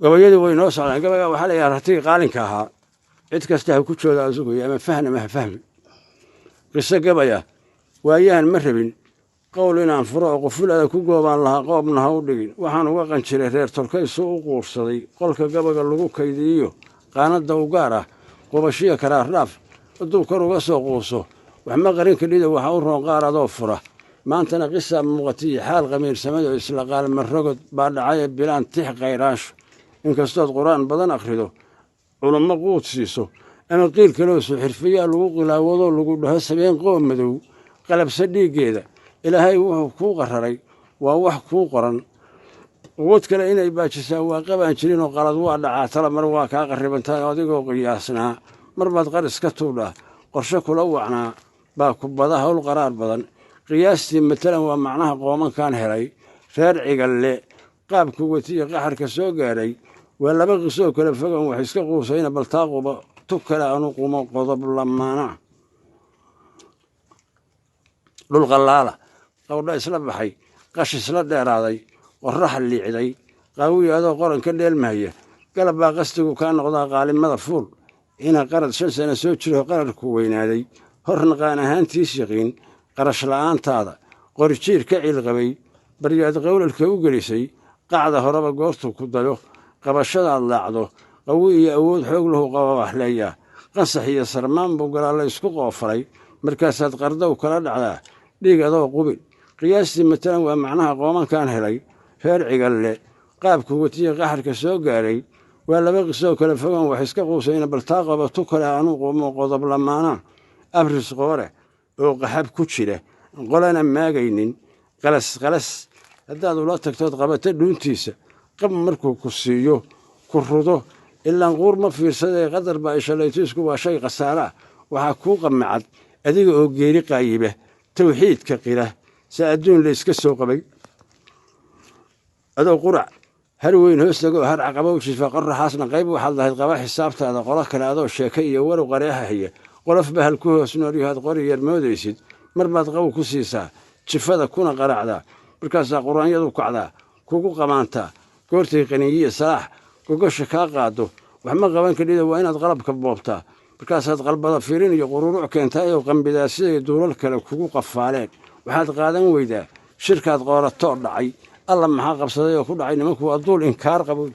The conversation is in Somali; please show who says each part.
Speaker 1: Gabayadii way noo socdaan. Gabayga waxaa la yidhaha Ratigii Qaalinka Ahaa. Cid kasta ha ku jooda asuguyo, ama fahn ama ha fahmi. Qiso gabaya waayahan ma rabin qowl inaan furo oo qufulada ku goobaan lahaa, qoobna ha u dhigin. Waxaan uga qanjiray reer tolkaysu u quursaday qolka gabaga lagu kaydiiyo qaanadda u gaar ah, qubashiya karaar dhaaf. Hadduu kor uga soo quuso, wax ma qarin kadhida, waxa u roon qaar adoo fura. Maantana qisaa muuqatiyo xaal qamiirsamay oo isla qaalmarogod baa dhacaye bilaan tix khayraasho. Inkastood Qur-aan badan akhrido, culummo quud siiso, ama qiil kaloosu xirfayaa lagu qilaawadoo lagu dhaho sabeen qoom madow qalabsa dhiiggeeda, Ilaahay wuxuu kuu qararay waa wax kuu qoran. Quwad kale inay baajisaa waa qabaan jirinoo qalad waa dhacaa, tala mar waa kaa qarribantaa. Adigoo qiyaasnaa mar baad qaris ka tuudhaa, qorshe kula wacnaa baa ku bada hawl qaraar badan. Qiyaastii matalan waa macnaha qoomankan helay reer Cigalle qaabku watiya qaxarka soo gaadhay. Waa laba qisoo kale fogan, wax iska quusayna baltaaquba tu kale anu qumo qodob lamaana. Dhul qallaala, qawdha isla baxay, qash isla dheeraaday, qorrax liicday, qaawiya adoo qoran ka dheelmahaya, galab baa qastigu kaa noqdaa. Qaalimada fuul ina qarad 5 sano soo jiro, qararku weynaaday, horna qaan ahaantiis yaqiin, qarash la'aantaada qorijiir ka ciilqabay, baryaad qowlalka u gelisay, qacda horeba goortuu ku dayo, qabashadaad laacdo, qawi iyo awood xoog lahu qababaxleeyaa, qansax iyo sarmaan buu galaa la isku qoofalay, markaasaad qardow kala dhacdaa dhiig adoo qubin. Qiyaastii matalan waa macnaha qoomankan helay reer Cigalle qaabku watiya qaxarka soo gaadhay. Waa laba qisoo kale fogan, wax iska quusayna baltaaqaba tu kale anuu qumo qodob lamaana. Abris qoore oo qaxab ku jira, qolana maagaynin, qalas qalas haddaad ula tagtood qabato dhuuntiisa, qab markuu ku siiyo ku rudo, ilaan quur ma fiirsadee, qadar baa ishalaytiisku waa shay khasaare ah. Waxaa kuu qamacad adiga oo geeri qaayiba tawxiidka qira se adduun la iska soo qabay. Adoo qurac har weyn hoos tagoo har caqaba u jifa, qoraxaasna qayb waxaad lahayd qaba xisaabtaada qolo kale, adoo sheeka iyo warow qareeha haya, qolof bahal ku hoos noolyahaad qori yar moodaysid, mar baad qaw ku siisaa jifada kuna qaracdaa, markaasaa qur-aanyadu kacdaa kugu qamaantaa. Goortay qaniyiya salaax gogosha kaa qaado, wax ma qaban kadhida, waa inaad qalabka boobtaa. Markaasaad qalbada firin iyo qururuc keentaa oo qambidaa siday duulal kale kugu qafaaleen. Waxaad qaadan weydaa shirkaad qooratoo dhacay. Alla maxaa qabsaday oo ku dhacay nimanku? Waa duul inkaar qabo.